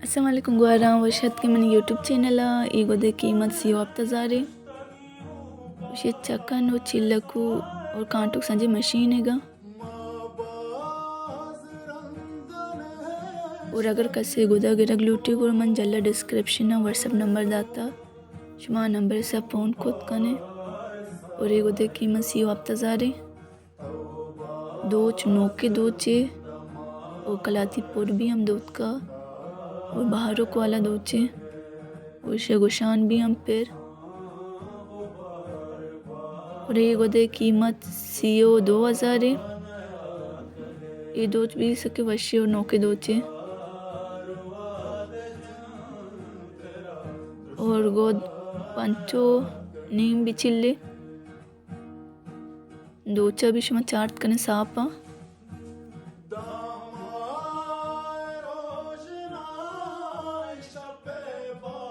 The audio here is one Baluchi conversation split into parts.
السلام علیکم گوہاراں، وش اتکے منی یوٹیوب چینل ءَ۔ اے گدے قیمت سی و ہپت ہزار اے۔ وشی چکن و چلکو اور کانٹوک سجے مشین اے گا۔ اور اگر کسے گدا گرگ لوٹی گڑا من جلا ڈسکرپشن ءَ واٹس ایپ نمبر داتا، شما نمبر سا فون کت کنے۔ اور اے گدے قیمت سی و ہپت ہزار اے۔ دوچ نوکے دوچے، او کلاتی پر بھی ہم دوتکا، او بہارک والا دوچے، او شے گوشان بھی ہم پر۔ اور اے گدے قیمت سی و دو ہزار اے۔ اے دوچ بھی سکے وشی اور نوکے دوچے۔ اور گد پنچو نیم بچلے۔ دوچا بھی شما چارت کنے ساپا۔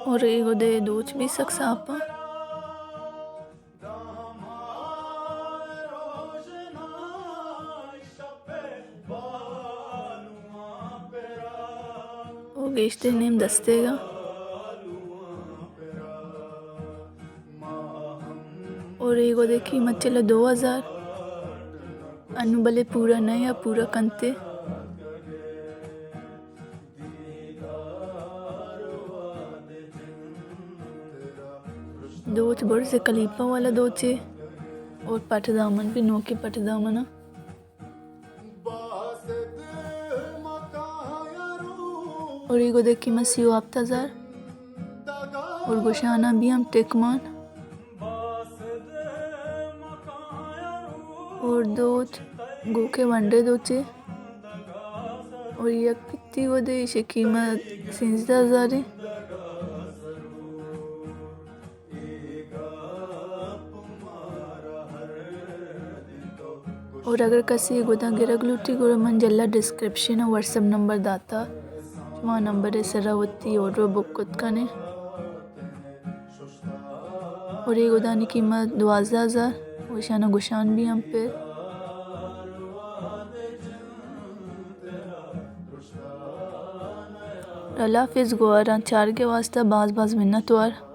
اور اے گدے دوچ بھی سک ساپا۔ او گیشتر نیم دستے گا۔ اور اے گدے قیمت چلا دو ہزار۔ انو بلے پورا نہ یا پورا کنتے۔ دوچ برز کلیپا والا دوچے اور پٹ دامن بھی نوکے پٹ دامنا۔ اور اے گدے قیمت سی و ہپت ہزار۔ اور گوشانا بھی ہم ٹک مان۔ اور دوچ گوکے ونڈے دوچے۔ اور یک پتی گدے، ایشی قیمت سیزدہ ہزار اے۔ اور اگر کسے گداں گرگ لوٹی گڑا من جلا ڈسکرپشن ءَ واٹس ایپ نمبر داتا، شما نمبر ءِ سرا وتی آرڈر بک کت کنے۔ اور اے گدانی قیمت دوازدہ ہزار، و ایشانا گوشان بھی ہم پر۔ اللہ حافظ گوہاراں، چارگے واسطہ باز باز منت وار۔